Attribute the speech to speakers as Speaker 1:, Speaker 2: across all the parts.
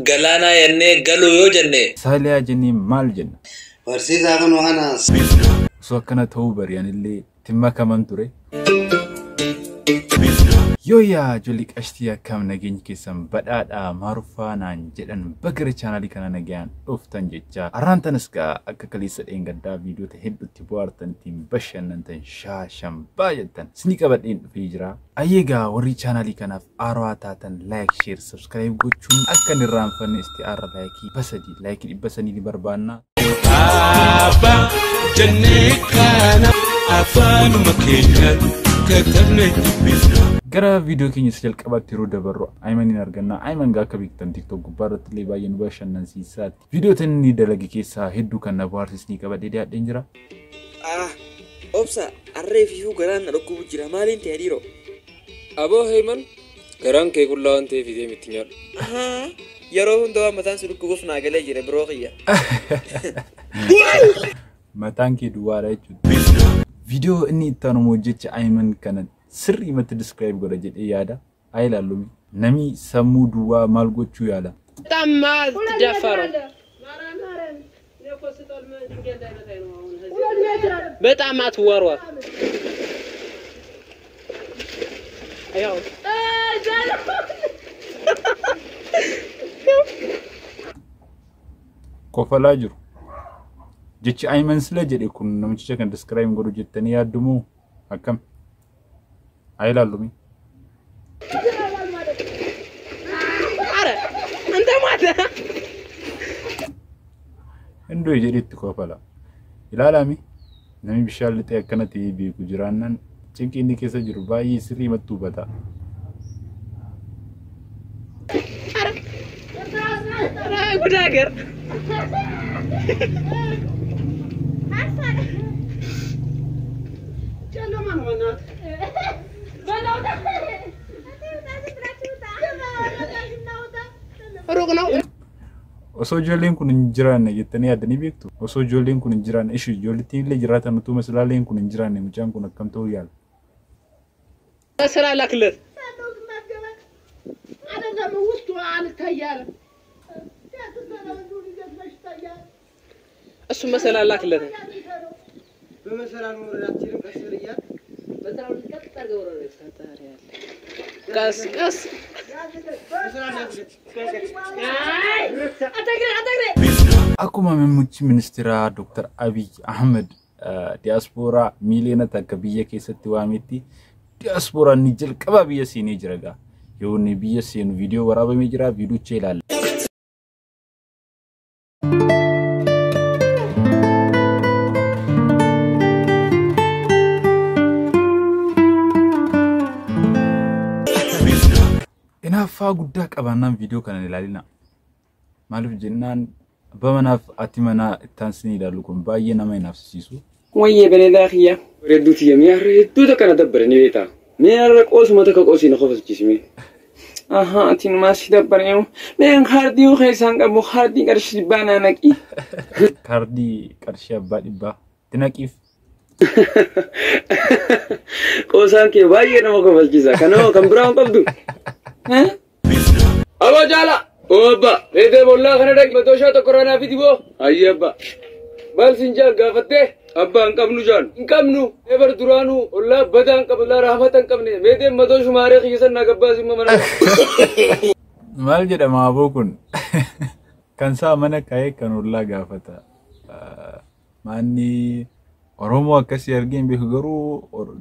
Speaker 1: Galaanaa jennee galuu yoo jenne.
Speaker 2: Saaliyaa jennee maal jenna?
Speaker 3: Barsiisaa kanoo kanaas.
Speaker 2: Osoo akkana ta'uu bari'anillee itti makaman ture. Yooyaa ijoollee qashtii akkam nageenyi keessan badhaadhaa maaruffaa naan jedhan bagara chaanaalii kana nagayaan dhuftan jecha har'aan tanas gaa akka kaleessa dheengaddaa viidiyoota hedduutti bohaartan ittiin bashannantan shaashan baay'attan isinii qabadheen dhufee jira. Ayyeegaa warri chaanaalii kanaaf haarawaa taatan like, share, subscribe gochuun akka hin irraanfanne isti aarra laayikii 300 laayikii 300 ni barbaanna.
Speaker 4: Abbaa jennee kana afaanuma keenyaan katabnee dubbifna.
Speaker 2: Gara viidiyoo keenya isa jalqabaatti yeroo dabarru Ayimaniin arganna. Ayiman gaa akka beektan TikTok gubbaa irratti illee baay'ee nu bashannansiisaati. Viidiyoota inni dalage keessaa hedduu kan na bohaarsisni qabadhee dhiyaadheen jira.
Speaker 5: Ah, obsa harree fi garaan na dhukkubu jira maaliin ta'e dhiiroo?
Speaker 6: Aboo Heeman garaan kee qullaa waan ta'eef deem itti nyaadhu.
Speaker 5: Ahaa, yeroo hunda waan mataan si dhukkubuuf naa galee jira biroo kiyya.
Speaker 2: Mataan kee duwwaadha jechuudha. Viidiyoo inni itti aanu hojjecha Ayiman kana sirriimatti describe godha jedhee yaada. Haa ilaallu. Namni sammuu duwwaa maal gochuu yaala?
Speaker 7: በጣም ትዳፈረው በጣም አትወርወር። ያው
Speaker 2: Kofalaa jiru. Jechi Ayiman sila jedhe kun namichicha kan describe godhu jettanii yaaddu moo akkam? Haa ilaallu.
Speaker 7: ኧረ አንተ ሟተ
Speaker 2: Hindoo jedhetti kofala. Ilaalami namni bishaan lixee akkana ta'ee beeku jiraannaan cinqii inni keessa jiru baay'ee sirriimatti hubata.
Speaker 7: ጉድ ሀገር ሩቅ ነው።
Speaker 2: Osoo ijoolleen kun hin jiraanne jettanii yaaddanii beektu? Osoo ijoolleen kun hin jiraanne, ishii ijoollettiin illee jiraatan utuu maslaaleen kun hin jiraanne mucaan kun akkam ta'uu yaala?
Speaker 7: ስራ ላክለት። እሱ መሰላል ላክለት። ቀስ ቀስ
Speaker 2: Akkuma muummichi ministeeraa Dr. Abiy Ahmed diyaaspooraa miiliyoona takka biyya keessatti waametti diyaasporaan ni jalqaba biyya seenee jira gaa. Yoo inni biyya seenu viidiyoo waraabamee jira viidiyocha ilaalla. Hinaaffaa guddaa qabaannaan viidiyoo kana hin ilaalina. Maaliif jennaan abbaa manaaf ati manaa itti aansanii ilaallu kun baay'ee nama hinaafsiisu.
Speaker 6: Wayyee bareedaa kiyya. Bareedduu tiyya mi'a har'a hedduu takka na dabbare ni beektaa. Mi'a har'a qoosuma takka qoosii na kofalchiisi mee. Ahaa ati numaa si dabbare mee kaardii keessaan qabu kaardii qarshii dhibbaa naa naqi.
Speaker 2: Kaardii qarshii abbaa dhibbaa itti naqiif.
Speaker 6: Qoosaan kee baay'ee nama kofalchiisa. Kanoo kan biraa hin qabdu. Aboo jaala. Oo abbaa reetee boollaa kana dhaqi matooshaa tokko ranaa fidi boo. Ayyee abbaa. Maal siin jaal gaafattee? Abbaa hin qabnu jaal. Hin qabnu. Ebar duraanuu ollaa badaa hin qabne ollaa raafata hin qabne. Meeteen matoo shumaaree kiyya san naa gabbaas immoo mana.
Speaker 2: Maal jedhama aboo kun? Kan isaa mana kaa'ee kan ollaa gaafata. Maanni Oromoo akkasii argee hin beeku garuu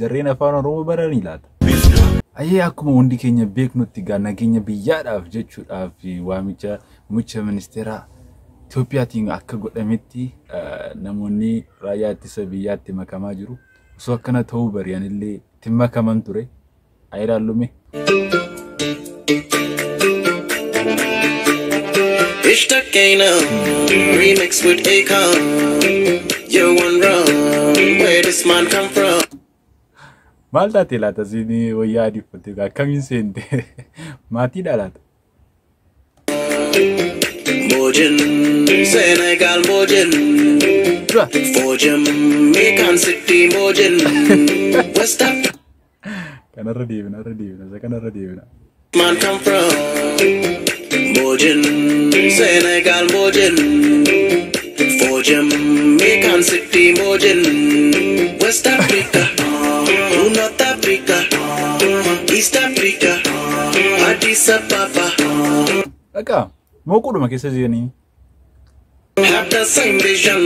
Speaker 2: jarreen afaan Oromoo baranii laata? Ayyee akkuma hundi keenya beeknutti gaa nageenya biyyaadhaaf jechuudhaaf waamicha muummicha ministeeraa Itoophiyaatiin akka godhametti namoonni raayyaa ittisa biyyaatti makamaa jiru. Osoo akkana ta'uu bari'anillee itti makaman ture. Haa ilaallu mee.
Speaker 3: Ishtakena, remix with Akon. You one wrong, where this man come from?
Speaker 2: Maal taate laata siin wayyaa adii uffattee akkamiin seente? Maatiidha laata?
Speaker 3: Mojin, Senegal Mojin,
Speaker 2: Dura.
Speaker 3: Fojim, Macon City Mojin, West Africa.
Speaker 2: Kanarra deebina, irra deebina, isa kanarra deebina.
Speaker 3: Man come from? Bojin, Senegal, Bojin, for Jamaican City, Bojin, West Africa, to North Africa, East Africa, Addis Ababa.
Speaker 2: Dhaqa mooquudhuma keessa jiranii.
Speaker 3: Have the same vision,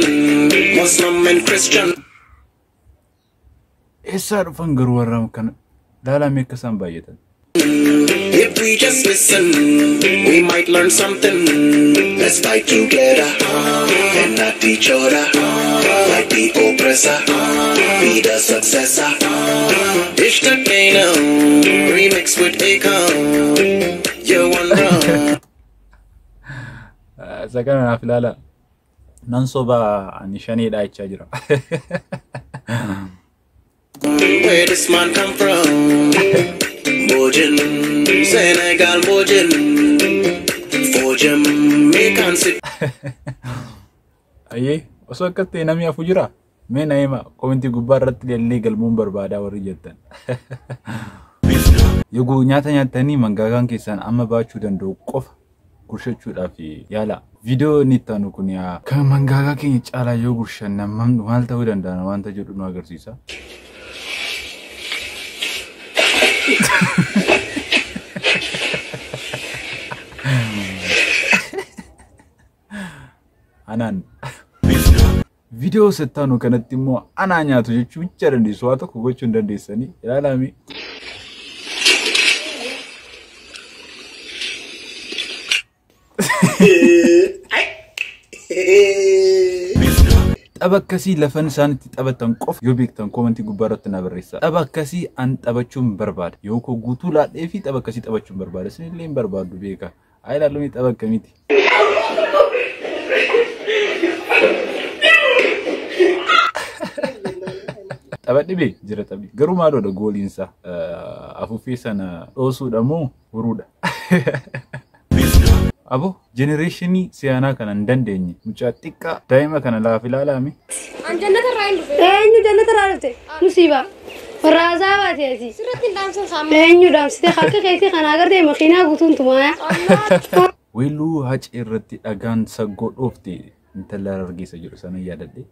Speaker 3: Muslim and Christian.
Speaker 2: Eessaa dhufan garuu warra kana laalame akka isaan baay'atan.
Speaker 3: If we just listen, we might learn something. Let's fight together and not each other. Like the oppressor, be the successor. Dish the Kano, remix with Akon. You wonder.
Speaker 2: Isa kana naaf ilaala. Nan soba ani shaneedha jechaa jira.
Speaker 3: Where this man come from? Bojin, Senegal, Bojin, for Jamaican City.
Speaker 2: Ayyee, osoo akkas ta'e namni hafu jira? Mee na hima, komentii gubbaa irratti illee galmuun barbaadaa warri jettan. Yoguu nyaata nyaattanii mangaagaan keessan amma baachuu danda'u qofa gurshachuudhaaf yaala. Viidiyoo inni itti aanu kun kan mangaagaa keenya caalaa yoo gurshanne maal ta'uu danda'a wanta jedhu nu agarsiisa. Anaan viidiyoo settaanu kanatti immoo anaa nyaatu jechuu bicha dandeessu, waa tokko gochuu hin dandeessanii ilaalami. Tapha akkasii lafan isaan itti taphatan qofa yoo beektan koomentii gubbaa irratti na barreessaa. Tapha akkasii an taphachuun barbaada. Yoo koo guutuu laadhee fi tapha akkasii taphachuun barbaada. Isinillee hin barbaaddu beeka. Haa ilaallu tapha akkamiiti. Tapha dhibee jira taphni. Garuu maaloodha gooliinsaa? Afuuffee sana dhoosuudha moo huruudha? Abo jenereeshinii siyaanaa kana hin dandeenye mucaa xiqqaa daa'ima kana laaf ilaalaami.
Speaker 8: An jannata irraa hin dhufe.
Speaker 9: Eenyu jannata irraa dhufte? Musiibaa. Warra azaa baate ati.
Speaker 8: Sirratti hin dhaamsan saamma.
Speaker 9: Eenyu dhaamsite harka keetii kana agartee makiinaa guutuun tumaaya.
Speaker 2: Weelluu Hacee irratti dhagaan saggoo dhoofte intala Hargeysa jedhu sana yaadadhe.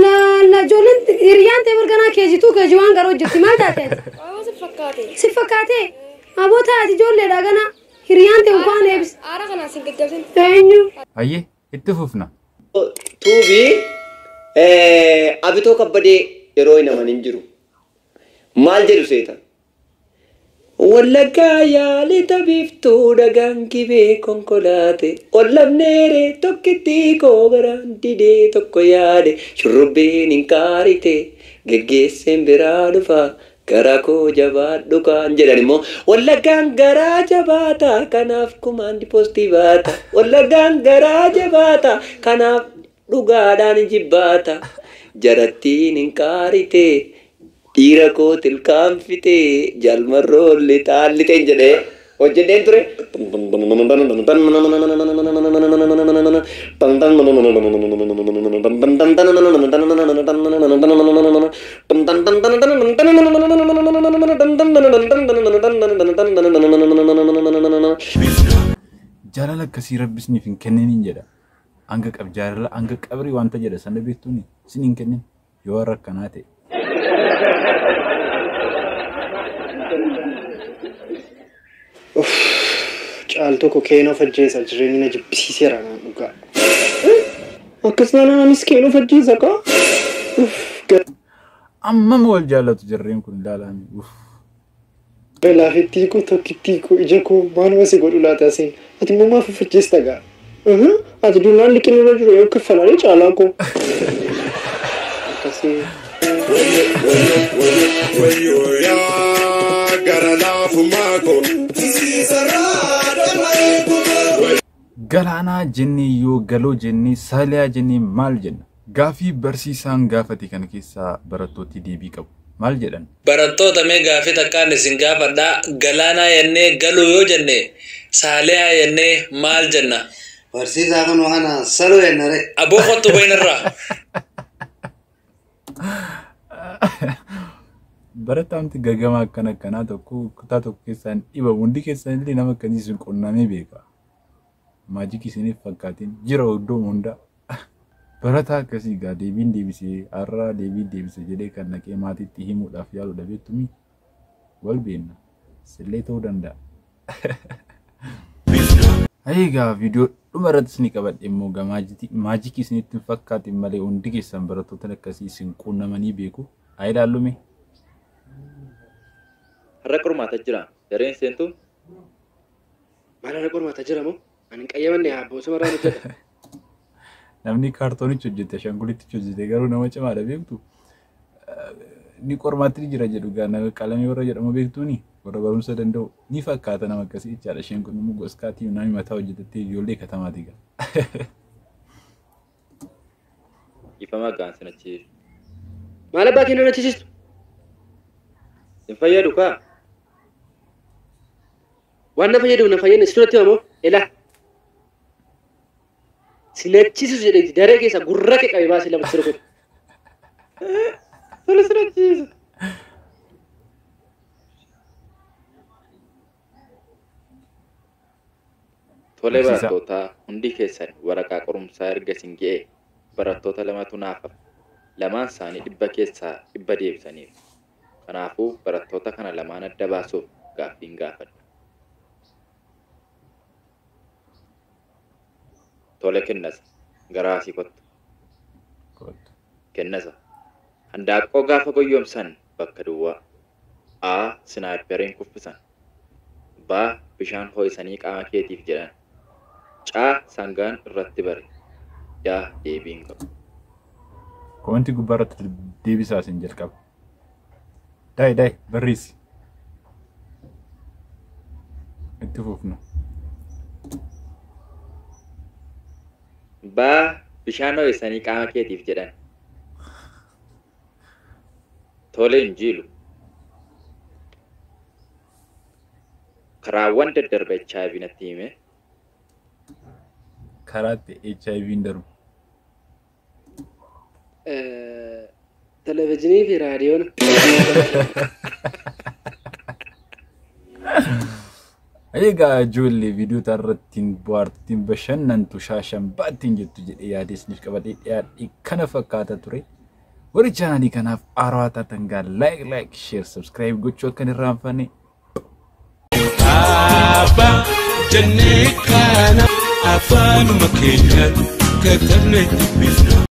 Speaker 9: La ijoolleen hiriyyaan ta'e barganaa keejituu keeji waan garuu jirti maal taate ati?
Speaker 8: Waan si fakkaate.
Speaker 9: Si fakkaate? Aboo taati ijoolleedha ganaa. Hiriyyaan ta'e waan eebis.
Speaker 8: Aara kanaan sin gaggabsin.
Speaker 9: Eenyu?
Speaker 2: Ayyee itti fufna.
Speaker 10: Tuubi Abitoo Kabbadee yeroo hin amanin jiru. Maal jedhu seeta? Wallaggaa yaalii biiftuu dhagaan gibee konkolaate. Ollabneere tokkitti koo garaan didee tokko yaade. Shurrubbeen hin kaarite geggeesseen biraa dhufa. Garaa koo jabaadhu kaan jedhan immoo Wallaggaan garaa jabaata kanaaf kumaandi poostii baata. Wallaggaan garaa jabaata kanaaf dhugaadhaan jibbaata. Jarattiin hin kaarite dhiira koo tilkaanfite jalmarroolli xaalliteen jedhee hojjedheen ture.
Speaker 2: Jaalala akkasii rabbi isiniif hin kenniniin jedha. Hanga qab jaalala hanga qabrii wanta jedha sana beektuuni isin hin kennin yoo warra akkanaa ta'e.
Speaker 11: Caaltuu koo keenoo fajjeessa jireenya na jibbisiiseera naan dhugaa. Akkas naannoo anis keenoo fajjeessa kaa.
Speaker 2: Ammam wal jaallatu jarreen kun ilaalami.
Speaker 11: Laafittii koo tokkittii koo ija koo maaluma si godhu laata asiin. Ati immoo maaf fajjeessa gaa? Ati duunaan liqin irra jiru yoo kaffalaalee caalaa koo. Akkasii.
Speaker 2: Galaanaa jennee yoo galoo jennee saaliyaa jennee maal jenna? Gaafii barsiisaan gaafate kana keessaa barattooti deebii qabu. Maal jedhan?
Speaker 1: Barattoota mee gaafii takkaan isin gaafadhaa galaanaa jennee galuu yoo jenne saaliyaa jennee maal jenna?
Speaker 12: Barsiisaa kun waan saluu jennare.
Speaker 1: Aboo kottu bahinarraa.
Speaker 2: Barataan gagama akkana akkanaa tokko kutaa tokko keessaan dhibamu hundi keessan illee nama akkasii isin qunnamee beeka. Maajikii isiniif fakkaatiin jira iddoo hundaa. Barataa akkasii egaa deebiin deebisee har'a deebiin deebisee jedhee kan naqee maatiitti himuudhaaf yaalu dhabeettumi wal beenna. Sillee ta'uu danda'a. Egaa viidiyoo dhuma irratti isin qabadhe immoo maajikii isinitti hin fakkaatin malee hundi keessan barattoota akkasii isin qunnamanii beeku. Haa ilaallume.
Speaker 13: Har'a qormaata jira. Dareen seentu.
Speaker 7: Maal har'a qormaata jira moo? Ani hin qayyamanne abboota maraan hojjedha.
Speaker 2: Namni kaartoonicha hojjete ashaanguliticha hojjete garuu nama cimaadha beektu. Ni qormaatti jira jedhu gaa nama qalamii warra jedhamu beektuuni warra barumsa danda'u ni fakkaata nama akkasii jechaadha. Isheen kun immoo goskaatii namni mataa hojjetattee ijoollee katamaati gaa.
Speaker 13: Ifama gaan sinachiisu.
Speaker 7: Maal abbaa kee na achiisistu?
Speaker 13: Hin fayyadu kaa?
Speaker 7: Waan na fayyadu na fayyadne si duratti himamoo? Elaa. Sinachiisu jedheeti daree keessa gurra kee qabee baasee lama sirra godhu. Tole sinachiisu.
Speaker 13: Tole barattootaa hundi keessan waraqaa qorumsaa erga isin ga'e barattoota lamatu naaf hafa. Lamaan isaanii 100 keessaa 100 deebisaniiru. Kanaafuu barattoota kana lamaan adda baasuuf gaaffiin gaafadha. Tole kennasa. Gara asii kottu. Kennasa. Handaaqqoo gaafa goyyomsan bakka duwwaa. A. Sinaayiperiin kuffisan. B. Bishaan ho'isanii qaama keetiif jedhan. C. Sangaan irratti bare. D. Deebiin qabu.
Speaker 2: Komentii gubbaa irratti deebisaa isin jalqaba. Daayi daayi barreessi. Itti fufna.
Speaker 13: B. Bishaan ho'isanii qaama keetiif jedhan. Tole hin jiilu. Karaawwan daddarba HIV natti hime.
Speaker 2: Karaatti HIV hin darbu.
Speaker 7: Televezyiinii fi raadiyoon.
Speaker 2: Egaa ijoollee viidiyoo irratti bohaartiin bashannantu shaashan baattiin jettu jedhee yaadee isiniif qabadhee dhiyaadhe kana fakkaata ture. Warri chaanaalii kanaaf haarawaa taatan gaa like like share subscribe gochuu akka hin irraanfanne.
Speaker 4: Abbaa jennee kana afaanuma keenyaan katabnee dubbifna.